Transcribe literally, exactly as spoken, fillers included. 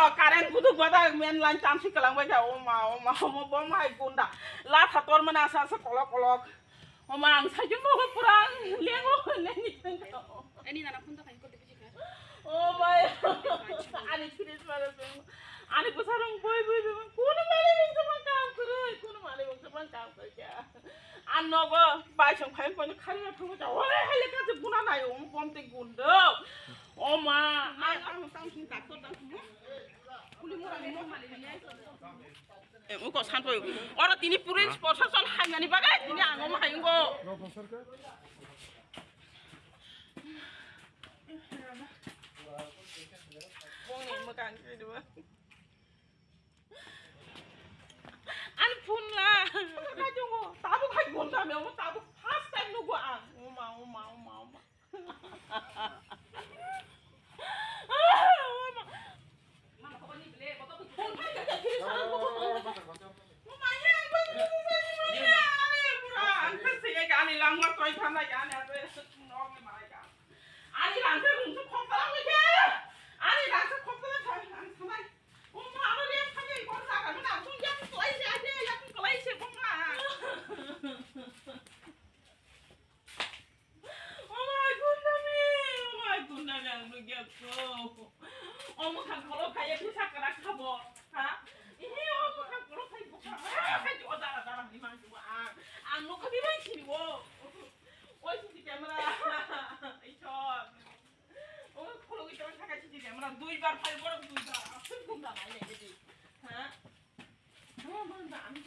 Current kutuk bada main line tansi kalang bai ja, o ma, o ma, o ma, bo ma hai gunda. La thator mana asa asa kolok kolok. O ma, ang sai jumbo ko pura lengo, lengi tengka. Ani nana phone ta khai ko de bisi kha. O ma, ani fridge mara jumbo. Ani bwsarong boi boi boi. Kuno mali bangsa bang kam kwrwi, kuno mali bangsa bang kam kwrwi kha. Ang nogo bai song khai phone khari na thangbo ja. Ore hai le kaje guna nai o, bom te gundo. O ma, ang, ang, ang, ang, doctor, doctor. Kuli mura ni mo mali ni. Em, uko sanpoi. Oro tini police proshashon haimani bagai tini ang omo haingo. Bongni mwkang khe diba. Ani phone la. Khai tongo. Tabuk khai phone kha me omo tabuk first time nugo ang. Oma, oma, oma, oma. Oh my goodness, oh my goodness, ang nugya ko. Omo kha kholo khaiya pisa kara khabo. Ha? Ihe omo kha kholo khai bukha. Ha, khai o dara dara ni mang tuwa. Ang nukha di bai sini wo. Oi sisi camera. Ichor. Omo kholo ki camera thaka sisi camera. Dui bar khai borok dui bar. Asuk gunda nai nai di. Ha? Omo bang da ami.